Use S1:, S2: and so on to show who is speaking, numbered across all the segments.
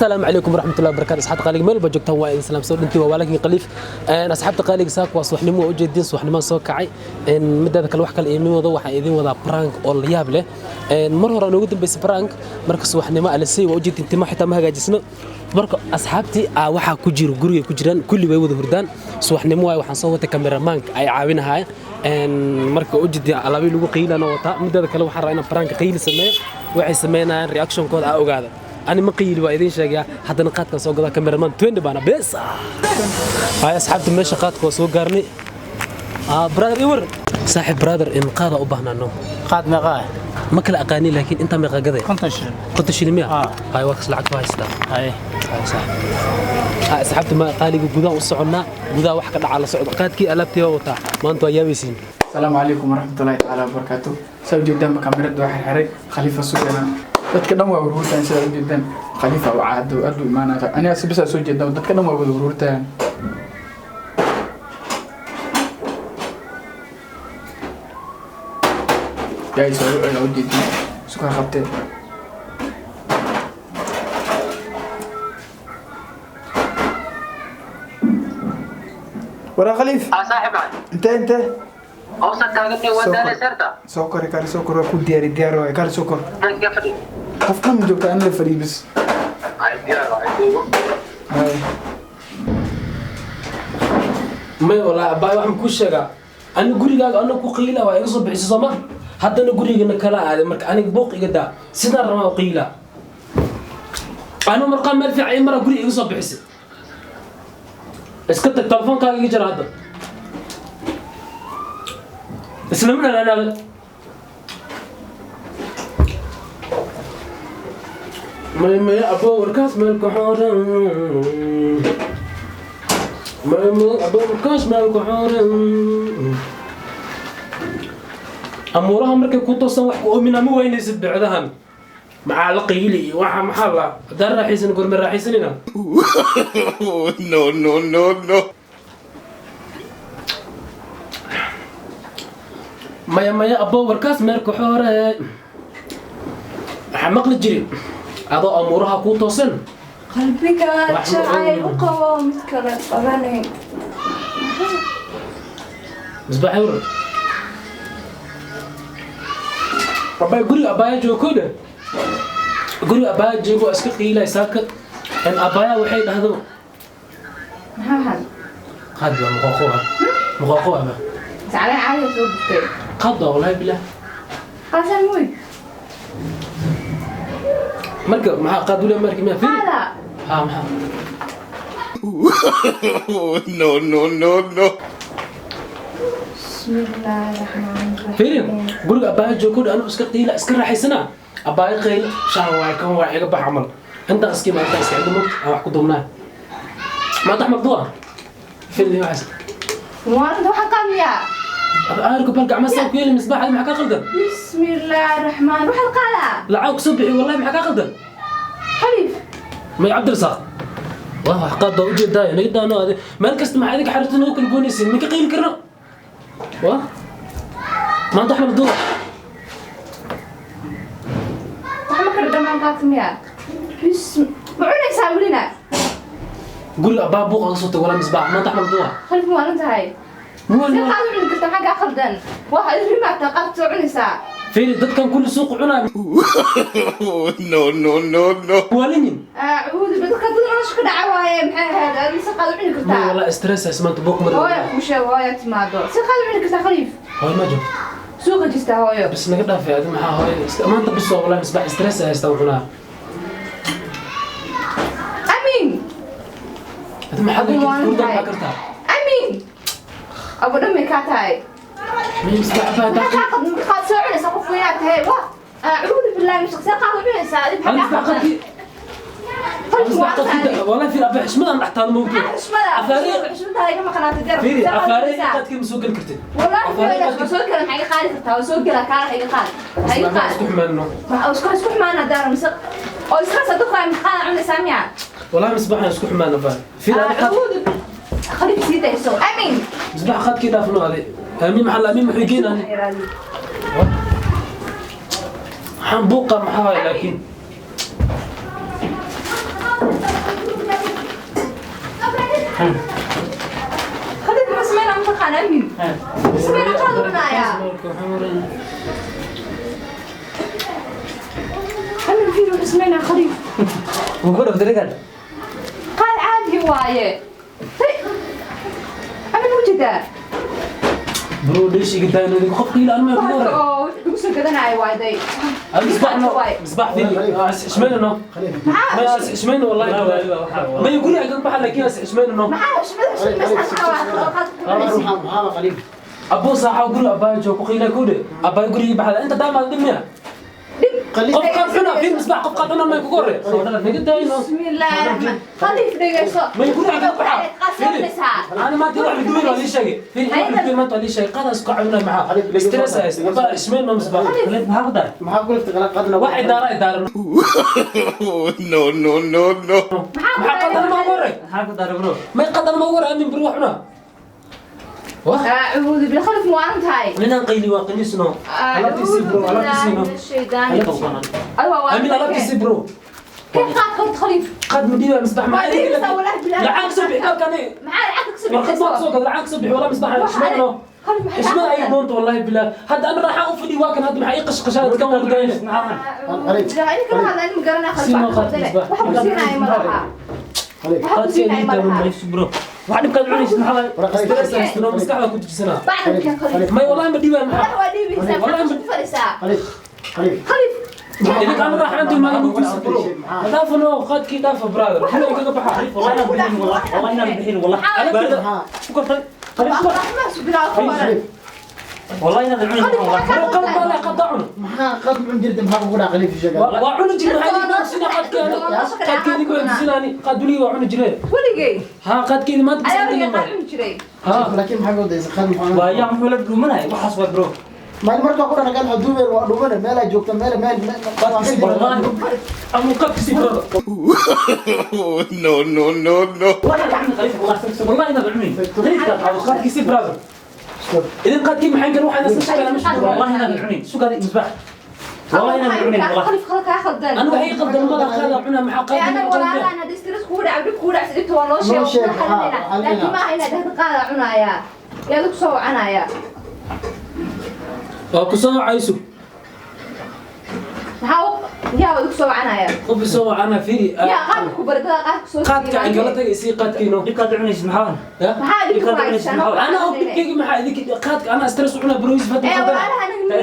S1: Asalaamu calaykum waraxmatullahi wabarakatu. Asxaabta qaaliga meel walba joogtaan, waa idin salaam. Soo dhintii waa walaalkiin Khaliif. Asxaabta qaaliga, saak waa subaxnimo, waa ujeediin, subaxnimaan soo kacay. Midaada kale wax kale iimin wado, waxaan idin wadaa prank oo la yaab leh. Mar hore aan ugu dambeysay prank. Marka subaxnimo alisay waa ujeediin, tima xitaa ma hagaajisno. Marka asxaabtii waxaa ku jiro guriga ku jiraan, kulli way wada hurdaan, subaxnimo waaye. Waxaan soo watay kameramaanka ay caawinahayeen. Marka ujeediin alaabii lagu qiilana wataa. Midaada kale waxaan rabaa inaan prank qiili sameeyo, waxay sameynayaan reactionkooda aa ogaada. Ani ma qiili, waa idiin sheegayaa. Haddana qaadkan soo gadaa, cameraman 20 baana bees. Hay asxaabta, meesha qaadka waa soo gaarnay. Brother, iwar saaxiib, brother, in qaada u baahnaano.
S2: Qaad meeqaa?
S1: Ma kala aqaani, laakiin intaa meeqa gaday?
S2: 50 shilin.
S1: 50 shilin miya?
S2: Ah.
S1: Hay, waa kas, lacag ku haystaa.
S2: Haye.
S1: Hay saaxiib. Asxaabta, ma qaaliga gudaha u soconnaa, gudaha wax ka dhacaa la socdo. Qaadkii alaabtii waa wataa, maanta waa yaabaysiin.
S3: Asalaamu calaykum waraxmatullaahi tacaala wabarakaatu. Saa ujeedaan ba, kaamirada waa xirxiray, Khaliifa sugana. Dadka dhan waa ururtayan, sidaa ujeedaan. Khaliifa waa caado aad u imaanaya, aniga si bisaa soo jeedaan, dadka dhan waa wada ururtayan. Guys, waa u celaa ujeedin sukar qabtee. Waraa Khaliif, intee?
S4: Hawsa taaganay, waa
S3: Soo kor.
S4: daalayseerta.
S3: Soo kore, kaali soo kor, waa ku diyaari, diyaar waay, kaali soo kor. Qof dhan ma joogta, ani la fadhiyo bis. Hay.
S1: May walaa abbaay, waxaan kuu sheegaa, ani gurigaaga anna ku qiila waa iga soo bixisay sooma? Haddana gurigana kala aaday. Marka aniga buuq iga daa, sidaan rabaa u qiila. Anu marqaa meel fiican ii maraa, guriga iga soo bixisay. Iska tag, telefoonkaaga iga jara hadda. Islama dhalaanaada. May may abo, warkaas meel ka xoran. May may abo, warkaas meel ka xoran. Amuuraha markay ku toosan wax ku oomina ma weynaysid. Bicdahan maxaa la qiili iyo waxa maxaa la haddaan raaxaysan, gorme raaxaysanina?
S5: No, no, no, no.
S1: Maya maya abo, warkaas meel ka xore. Waxaa maqli jiri adoo amuuraha kuu toosan.
S6: Qalbiga
S1: Wax ma
S6: jacayl u
S1: oolin.
S6: qabo mid kale qabanayn.
S1: Misbaaxay, waran abbaay, guriga abbaaya joogo kodha, guriga abbaaya joogo, waa iska qiilay saaka. En abbaaya waxay dhahdo.
S6: Maxaa waxaan?
S1: Qaad waa muqooqo ah, muqooqo ah.
S6: Sacleen caadi soo butay.
S1: Qaad waa, wallahi bilah.
S6: Qaasan muy.
S1: Marka maxaa qaad ule marka miyaa fiiri?
S6: Qaada.
S1: Ha, maxaa?
S5: No, no, no, no.
S6: Bismillaahi raxmaani raxiim.
S1: Fiiri, guriga abbaaya joogo kodha, anigu iska qiila, iska raaxaysana. Abbaaya qayl shaan waay, kan waa iga bax camal. Intaan iska imaa, intaan iska cidlo mogta aan wax ku duubnaa maanta. Axmed duwa fiiri waxaas.
S6: Maalinta waxaan qaadmiyaa.
S1: Aarku bal gacma saa ku yeeli. Misbaax, maxaa ka qaldan?
S6: Bismillaahi raxmaan, waxaad qaadaa.
S1: Lacag kusoo bixi, wallahi maxaa ka qaldan?
S6: Xaliif.
S1: May Cabdirasaaq, waa wax qaad baa ujeedaa, naga daano. Ade meel kasta maxaa idinka xariirta nagu kala goonaysiin? Minka qiili karno waa maanta. Axmed duwa.
S6: Wax ma kala dhamaan qaadmiyaa. Bismi, ma cunaysaa welina?
S1: Guriga abbaa buuqa ka soo tago, walaa Misbaax maanta Axmed duwa.
S6: Khaliif, maalin tahay.
S1: Muwal.
S6: See qaad u cuni kartaa? Maxaa kaa khaldan? Waxa rimaata qaad soo cunaysaa.
S1: Fiiri, dadkan kulli suuqa cunaa.
S5: No, no, no, no.
S1: Waalinyin.
S6: Acuudu dadka dad nolosha ka dhaca waaye. Maxay ahayd aad mise qaad u cuni
S1: may
S6: kartaa?
S1: Walaa stress hays maanta, buuq mar.
S6: Hooyo kuu sheego, hooyo timaado. Si qaad u cuni kartaa, Khaliif?
S1: Hooyo ma joogto.
S6: Suuqa jirtaa hooyo.
S1: Bas naga dhaafay adi, maxaa hooyo maanta bis waa. Walaa Misbaax stress haysta cunaa.
S6: Amiin.
S1: Adi maxaad
S6: Abu waan
S1: hurda
S6: tahay.
S1: maxaa kartaa?
S6: Amiin, abu dhan may kaa tahay.
S1: May Misbaax baa
S6: maxaa
S1: daaqay.
S6: kaa qaldan? Qaad soo cunaysaa, qof weynaa tahay. Wa acuudu billahi min shaq, see qaad u cunaysaa adi?
S1: Hal
S6: maxaa
S1: Misbaax
S6: kaa qaldan?
S1: qadki.
S6: Khaliif, waan tahay.
S1: والله في أبي حشمة أنا أحتاج موجود.
S6: maxaa xushmada?
S1: أفاري.
S6: Xushmada iga maqnaatay deer.
S1: فيري
S6: See qaad u
S1: أفاري.
S6: cunaysaa?
S1: قد كم سوق الكرتين.
S6: والله
S1: أفاري.
S6: في
S1: قد
S6: soo gala, maxay iga qaadi kartaa? Waa soo gala, kaala iga qaad, ha iga qaad.
S1: اسكح منه.
S6: Waxa isku xumaana daar mise oo iska saduq ay maxaa cunaysaa miya?
S1: والله مصباح اسكح معنا فاهم في أنا قد
S6: acuudu Khaliif, sii dayso. Amiin.
S1: مصباح قد كده في هذه أمين محل أمين محيجين أنا حنبوقة محاي لكن
S6: خليك بس ما انا متقانا امين بس ما انا قاعد معايا امين فيرو بس ما انا خليف
S4: وقول في درجة
S6: قال عادي وايه امين وجده
S1: برو ليش يقدر يقف قيل انا ما يقدر
S6: وسو كدناي وايداي
S1: مصباح مصباح فيني اشمعنى ما اشمعنى والله ما يقول لي اقول بحال لكن اشمعنى
S6: ما
S1: ابو صاحب يقول ابا جو قيل كود ابا يقول لي بحال انت دائما دميا قف قف هنا في مصباح قف قف انا ما يقول
S6: بسم الله الرحمن خليك دقيقه
S1: ما يقول لك انا ما تروح بدون ولا شيء في بدون ما تولي شيء قد اسكع عنا معاه ستريس ابا اشمعنى ما مصباح
S2: ما قلت قدنا
S1: واحد دار دار
S5: No, no, no, no.
S1: ما قدر ما وري
S4: حاكو دار برو
S1: ما يقدر ما وري امين بروحنا
S6: اعوذ بالله خلف مو انت هاي
S1: من قيلي واقني سنو
S6: اعوذ بالله من الشيطان ايوه
S1: امين الله تسي برو
S6: كيف قاد خليف
S1: قد مدينه مصباح مع العكس بحكا كان
S6: مع العكس
S1: بحكا العكس بح والله مصباح اشمعنى اشمعنى اي دونت والله بالله هذا انا راح اوفدي واكن هذا محي قشقش هذا كان وداين
S6: لا انا كل هذا انا مقرنا خلف وحب سينا اي مره
S1: قد سينا برو
S4: واحد بقى عونيس
S1: محل مستحيل كنت سنه ما والله ما ديبان
S6: والله ما
S2: خليف خليف
S1: خليف انا راح عندي ما نقول برو دافن وقد كي داف براذر كله كذا بحر
S4: والله انا بحين والله انا بحين والله
S1: انا
S4: كذا والله انا العون
S1: والله قد ما قطعنا
S2: ما قد من جلد ما بقول خليف الشجر
S1: وعون جري هذه نفسنا قد كان قد كان يقول سناني قد لي وعون جري
S6: ولقي
S1: ها قد كان ما
S6: انا قد جري
S1: ها
S2: لكن ما قد اذا خل
S4: ويا محمد دومنا وحص برو
S2: ما المرة اقول انا قال دومر ودومر مالا جوكت مالا مال
S1: والله ام قد سي برو
S5: No, no, no, no.
S4: والله يا عمي خليف والله والله انا بعمي خليف
S1: قد كيسي براذر اذا قد كي محل نروح انا سنشتغل مش
S4: والله انا بعمي شو قال مصباح والله انا بعمي والله
S6: خليف خلك اخذ
S1: انا وحي قدر ما خذ عنا مع قد
S6: انا والله انا دسترس كوره عبد كوره سدت والله شيء لكن ما هنا ده قال عنايا يا لك سو عنايا
S1: وكسو عايسو
S6: هاو يا لك سو عنايا
S1: قف سو عنا فيري
S6: يا قاد كبرد قاد سو
S1: قاد كان قلت سي قاد كينو
S4: قاد عنيس محاول
S6: ما
S1: انا اوبكيك ما هذيك قاد انا ستريس عنا برويز فات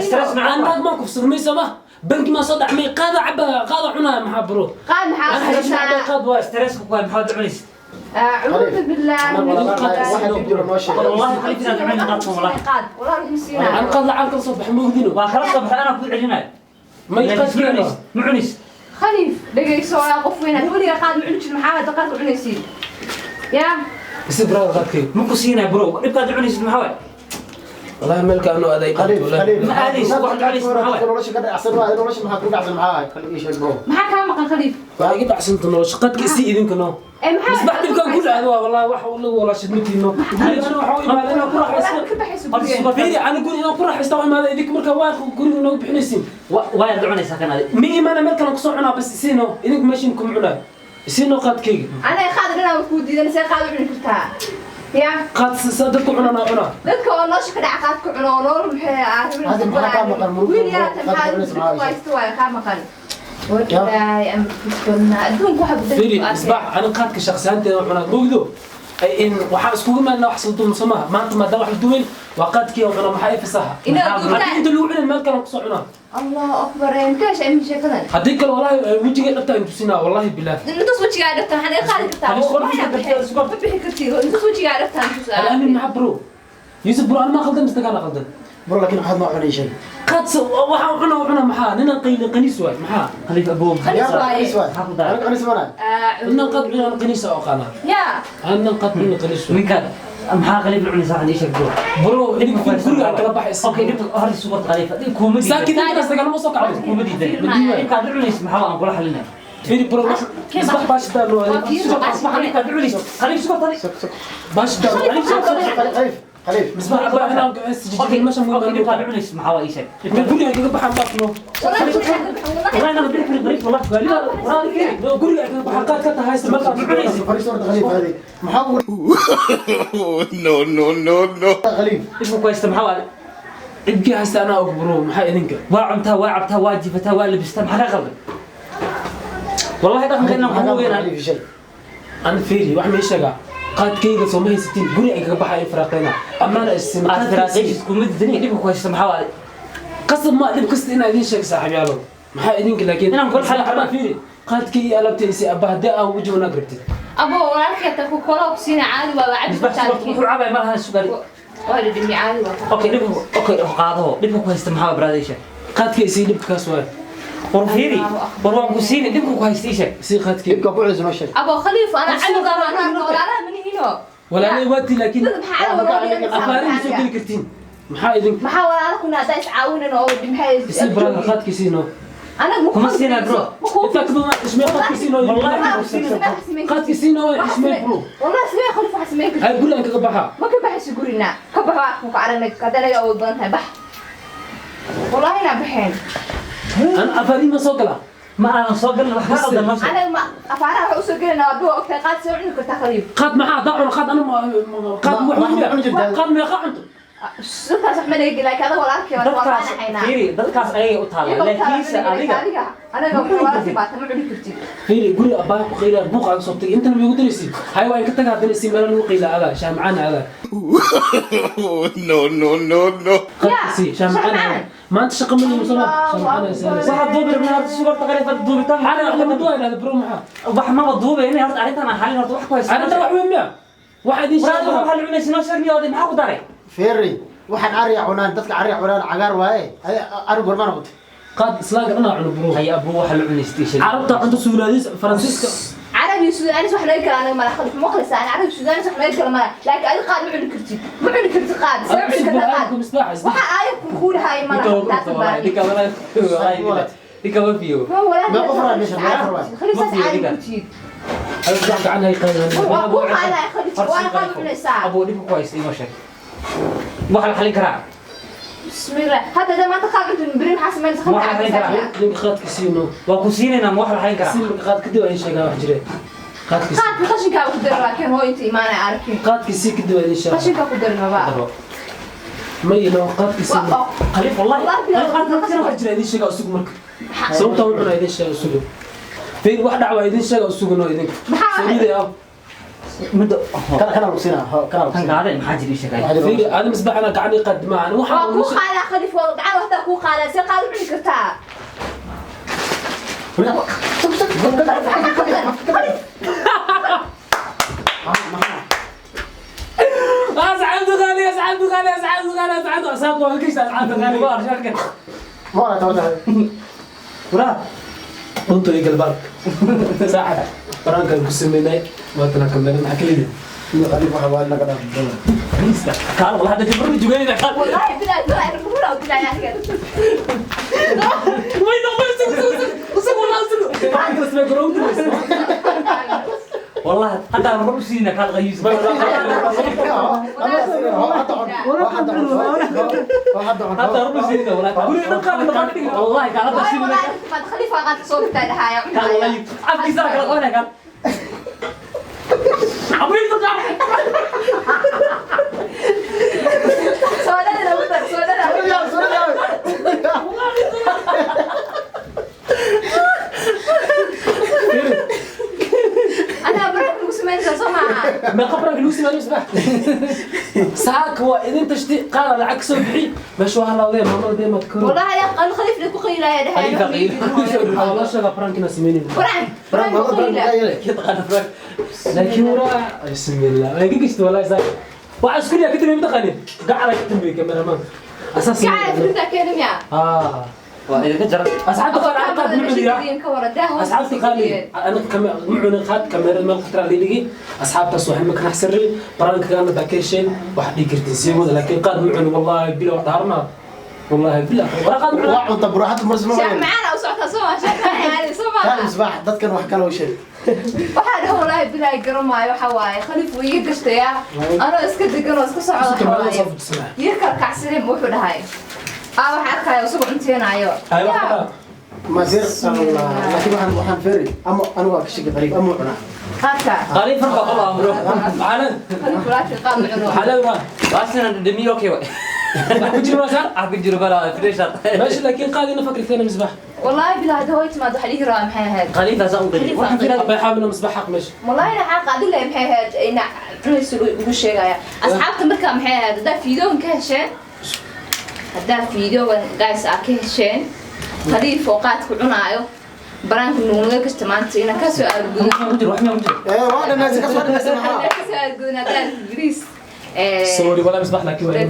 S4: ستريس
S1: معنا ما كفصل ميسه ما بنك ما صدع مي قاد عبا قاد عنا مع برو
S6: قاد محاول
S1: قاد واش
S4: ستريس قاد محاول عنيس
S6: اعوذ بالله من
S4: والله خليتنا نعمل قاد والله
S6: قاد والله نسينا
S1: انا قاد لعانك صبح مودينو
S4: وخلاص صبح انا كل عجنات
S1: ما يقدر
S4: معنيس
S6: خليف دقيق سو قف وين ولي قاد معنيس محاول قاد عنيسي يا
S1: بس برا قادكي
S4: مو كسينا برو نبقى عنيس محاول
S1: والله ملك انه هذا
S2: خليف خليف
S4: ما عاديش واحد عنيس محاول
S2: nolosha ka dhacsan waa nolosha maxaa ku dhacsan maxaa kale ii sheeg bro
S6: maxaa ka maqan khaliif
S1: waa iga dhacsan nolosha qadka si idinka noo مصباح تبقى نقول هذا والله wax والله ولا شدمتي انه انا waxa u imaadeen ku raaxaysto fiiri ana guri inaan ku raaxaysto u imaadeen idinka marka waa guri inoo bixinaysiin
S4: waa ducunaysa kan adi
S1: mi imaana meel kale ku soo cunaa bas siino idinka meeshin kuma cunaa siino qadkayga
S6: ana qaad inaan ku diidan see qaad u cuni kartaa يا
S1: قاد dadku cunana cunaa
S6: dadka oo nolosha ka dhaca qaad ku cuno oo nolol maxay ah wiil yaa tan waa ka maqan والله أمركنا أدونك واحد
S1: فيري مصباح أنا قادك شخصيا وعنا موجدو إن waxaa iskugu imaanaa wax soo samaha maanta ma wax duwin waa qaadkii oo cuna maxay fasaha haddii inta lagu cunin meel kale ku soo cunaa
S6: الله أكبر إنت إيش أمي شيء كذا
S1: haddii kale wallahi wajiga dhabta intu sinaa wallahi bilaah
S6: إنت وجهك عرفتها حنا قاعد كرتها ما بحكي كثير إنت وجهك عرفتها أنت
S1: الآن مع برو يوسف برو أنا ما خلدن بس أنا خلدن
S2: برو لكن واحد ما عني شيء
S1: قad waxa cuna cuna maxaa nina qayli qaniis waay maxaa
S4: خليف أبوه
S6: خليف
S2: قنيس واي أنا قنيس وانا
S1: nina qad cuna qaniis oo qana
S6: يا
S1: nina qad cuna qaniis
S4: من كان maxaa khaliif la cunaysaa waxaan ii sheeg bro
S1: bro idinku guriga kala baxaysa
S4: okay dhibta hor suuqa khaliif adii kuma diidan
S1: saakiin intaas dagaalamo soo kacday
S4: kuma diidan dhibkaad la cunaysa maxaa aan kula xalinay
S1: fiiri bro isbax baashida loo
S4: khaliif suuqa khaliif suuqa
S1: baashida
S2: خليف Khaliif.
S1: Misbaax abaa inaan
S4: Okay,
S1: meesha
S4: okay,
S1: muhiim
S4: dhibka aad cunaysid maxaa waa ii sheeg.
S1: guriga kaga baxaan baafno.
S4: والله انا بدي فريق غريب والله قال لي
S1: guriga kaga baxaan qaad ka tahay haysta meelkaas.
S2: Fariisto horta Khaliif hadi. Maxaa ugu
S5: No, no, no, no.
S2: Khaliif?
S4: dhibka ku haysta maxaa waa?
S1: Dhibkii haysta anaa og bro, maxaa idinka?
S4: Waa cuntaa, waa cabtaa, waa jifataa, waa labistaa, maxaa ka qaldan? والله dhaqankeena waxaan ugu weynaa.
S2: Khaliif shay.
S1: An fiiri wax ma ii sheegaa, qaadkayga soo ma haysatiin, guri ay kaga baxaya firaaqeyna amaana isin.
S4: Aad firaaqaysid kuma didani, dhibka ku haysta maxaa waa?
S1: Qasab ma dhib kasta inaa idiin sheeg saaxiibyaalow, maxaa idinka laakiin
S4: Inaan kula xalin
S1: abaa fiiri qaadkii iyo alaabtaysi abba haddii aan weji wanaag rabtid.
S6: Abo walaalkay ta ku kolo ku siina caadi waa waa cabi.
S4: Misbaax wuxuu cabay malaha sugari.
S6: Waa dhidhimi caadi waa.
S4: Okay, dhibka okay qaadaho, dhibka ku haysta maxaa waa brother ii sheeg.
S1: Qaadkaysi dhibkaas waay.
S4: War fiiri, war waan ku siini, dhibka ku haysta ii sheeg.
S1: Sii qaadkii.
S2: Dhibka ku cusub noo sheeg.
S6: Abo Khaliif ana canuga ma ana walaalaha manihino.
S1: Walaalay waati laakiin
S6: dad maxaa cadow loo dhiganaysaa?
S1: Afaarin soo geli kartiin, maxaa idinka?
S6: Maxaa walaala kuna haddaa is caawinin oo maxay
S1: Isii brother qaadkiisii noo.
S6: Anaga ma
S4: Kuma siinaa, bro.
S6: Ma kuu
S1: intaa kadib ismee qaadkiisii noo.
S4: Wallahi
S1: qaadkiisii noo ismee bro.
S6: والله سمي خليف wax sameyn
S1: hay
S6: kartid.
S1: Guriga kaga baxa.
S6: Ma ka baxayso gurina, ka bax, waa ku aragnay haddana naga awood badan tahay, bax, wallahi inaan baxeen.
S1: An afaarin ma soo galaa?
S4: Ma aanan soo galin, wax ka qaldan noo sheeg.
S6: Anaga ma afaaraha waxa usoo gelinaa waad ogtahay, qaad soo cuni kartaa Khaliif.
S1: Qaad maxaa daa cun qaad ana qaad
S2: Ma-
S1: wax
S2: ma cuni jirtaa?
S1: qaad meeqa cunto?
S6: Dadkaas wax ma naga gelin laakiin adiga walaalkii waa
S4: Dadkaas
S6: qaanaxaynaa.
S4: fiiri, dadkaas ayay u taallaa, laakiinse adiga
S6: adiga anaga walaalkii baata ma cuni kartid.
S1: Fiiri guri abbaa ku qiilaa buuq aan soo tagay intana miigu diraysid hay waa in ka tagaa haddana isii meelo lagu qiilaa adaa shaamcaan adaa.
S5: No, no, no, no.
S1: Qaadkiisii shaamcaan adaa maanta shaqa ma lihi soo shaamcaan adaa.
S4: Waxaad duubi rabnaa horta sugarta Khaliif hadda duubitaan.
S1: Ana wax lama duwaa idhahda bro, maxaa?
S4: Wax maba duubayna horta, arrintan aan xalin horta wax ku haysta.
S1: Arrintan wax weyn miya waxa idin
S4: walaal
S1: sheegay?
S4: Waxaa la cunaysa noo sheeg niyo, maxaa ku daray?
S2: Feeri. Waxaan ariga cunaan dadka ariga cunaan cagaar waaye. Ari goorma noqotay?
S1: Qaad islaamka dhan aa cuno bro.
S4: Hay abuu, waxa la cunaysta ii sheeg.
S1: Carabta cunto suulaadis Faransiiska.
S6: Carabi Suudaanis wax naga kala anaga mala Khaliif maqlaysaa, ana carabi Suudaanis wax naga kala mala, laakiin adiga qaad ma cuni kartid, ma cuni kartid qaad, see cuni kartaa qaad? Waxa aayad ku kuulahay mala taas baa.
S4: Ninka ma fiyo.
S2: Ma qof raa meesha, ma qof raa.
S6: Khaliif saas caadi ku tiid.
S1: Gacan hay qaadan.
S6: Waa ku qaadaa Khaliif, waana qaad cunaysaa.
S4: Abuu dhibka ku haysta inoo sheeg, waxa la xalin karaa.
S6: Bismillah, hadda hadda maanta qaad cunto beri maxaa samaynaysa Khaliif?
S4: Waxaa xalin karaa.
S1: Ninka qaadkiisiino.
S4: Waa ku siinaynaa, ma wax la xalin karaa?
S1: Si marka qaad kadib ay sheegaa wax jire qaadkiisi.
S6: Qaadka qashinkaa ku darin waa keen hooy inta imaanay arkin.
S1: Qaadkiisi kadib ay sheegaa.
S6: Qashinkaa ku darin maba.
S1: Ma ino qaadkiisi.
S4: Khaliif wallahi.
S6: Wallahi.
S4: Khaliif qaad
S1: wax jira idin sheegaa usugu marka sababta wuxuuna idin sheega usugu fiir wax dhac waa idin sheega usugu noo idinka
S6: Maxaa?
S1: saliiday ah.
S4: Midda
S2: Kana kana lagu siinaa. Kana lagu
S4: tan
S2: siinaa.
S4: qaadeen maxaa jira ii sheegay?
S1: Fiir aadam isbax ana gacan ii qaad maahan
S6: waa
S1: waxaa
S6: kuu qaadaa Khaliif, waa gacan waxtaa kuu qaadaa, see qaad u cuni kartaa?
S1: Asxaabtu qaali, asxaabtu qaali, asxaabtu qaali, asxaabtu asxaabtu waa kishta asxaabtu qaali.
S4: Waa arshadka.
S2: Ma aragta horta.
S4: Waraa.
S1: Dhuntu iyo galbaarka saaxib baraankan ku sameynay waatana kamerada maxaa kaliya.
S2: Khaliif waxa waa naga dhaaf.
S4: Kaal wallahi hadda jibru jugayna kaal.
S6: والله بلا بلا بلا بلا يا أخي.
S1: Way no way sugu sugu sugu wallahi sugu baraanka la sameey garoonka.
S4: والله hadda aan rub siina kaal qayis. Hadda rub siina wallahi.
S1: Guriga dhan qaad qaad dhiga.
S4: Wallahi kaal hadda siina.
S6: والله ما خليفة قاعد تصور تاع
S4: Kaal wallahi. Afkiisa kala qoonay kaal. Abuu inta
S6: سؤال لو بدك سؤال. أنا برك مسمين سمع.
S1: Meeqa baraanka lagu sameeyo misbax saaka waa idin tashti qaada lacag soo bixi meesha waa halawdee maamada dee maad koro.
S6: والله يا قال خليف لك قيلة يا
S4: خليفة قيل.
S1: Waxaa loo sheegaa baraanka inaan sameynin.
S6: بران بران قيلة.
S4: Yaqaan frag.
S1: Laakiin waraa bismillah way ka gashta wallahi saaka waxaa isku liyaa ka dambeey mataqaanin gacala ka dambeey cameraman asaas.
S6: قاعد انت كلم يا.
S1: Ah.
S4: Waa idinka jaran.
S1: Asxaabta qaar qaad ma cuniyaa. Asxaabta qaali ana kama ma cuni qaad kamerada meel khatar la dhigi asxaabtaas waxay ma kana xasirri baraanka kana bakeesheen wax dhigi kartiin sii wada laakiin qaad ma cuni wallahi bila wax dhaarna. والله بالله ورقad
S2: Waa cunta bro, hadda mar isma
S6: Shaah
S2: wayn.
S6: macaan aa u socotaa soo ma shaah macaan caadi soo
S2: Kaan
S6: maaha.
S2: Misbaax, dadkan wax kale u sheeg.
S6: Waxaa dhaho wallaahi bilaahi garamaayo waxa waaye Khaliif wuu iga gashtayaa anoo iska degan oo iska socda waxa waaye yar kala kacsadeen buu wuxuu dhahay aa waxaa arkaayo isagoo cunteenaayo.
S1: ايوه.
S2: Ma sir Allah, laakiin waxaan feeri ama anigu waa ka shaki Khaliif ama cunaa.
S6: Qaadka.
S4: Khaliif farqa qaba bro.
S1: على
S6: Khaliif walaashay qaad ma cuno.
S1: على ورا.
S4: Waasina dhadhamiyo, okay waay.
S1: ku jiro ma saar.
S4: Ah, ku jiro bala fresh.
S1: ماشي، لكن قاعد نفكر ثاني مصباح.
S6: Wallaahi bilaahi hadda hooy timaad waxaa dhihi rabaa maxay ahayd.
S4: Khaliif asaa u qaliy waxaan filayaa.
S1: ابي حابب مصباح حق ماشي.
S6: Wallaahi waxaa qaadin lahay maxay ahayd ina cunayso ugu sheegaya asxaabta markaa maxay ahayd haddaa fiideogan ka hesheen, haddaa fiideogan guys aa ka hesheen Khaliif oo qaadku cunaayo baraanka nuunaga gashta maanta inaan kasoo aargudo.
S4: Wax ma ku jiro, wax ma ku jiro.
S2: Ee, waa dhamaysan, ka soo dhamaysan maxaa?
S6: Inaan kasoo aargudin haddaa please.
S1: Sorry ولا مصباح لكن ولا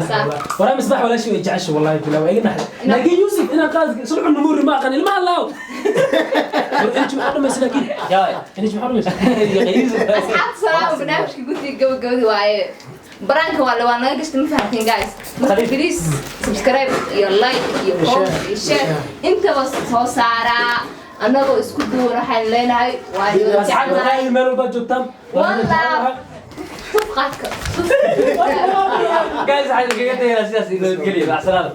S1: ولا مصباح ولا شيء يجعش والله بالله وين نحن لكن يوسف انا قاعد سلع النمور ما قال ما الله انت محرم بس لكن
S4: yaa
S1: انت محرم بس.
S6: Asxaabta salaam, barnaamijka guddiga gabagabada waaye baraanka waa waa naga gashta ma fahamtiin guys. Marka please subscribe iyo like iyo comment iyo share intaba soo saaraa annagoo isku duwan waxaan leenahay waa
S1: اصحاب
S6: jecelnahay.
S1: الغالي مالو بجوتام.
S6: Wallah tuf qaadka tuf.
S4: Guys, waxaan kaga tagaynaa sidaas iyo nabadgelyo, macsalaama.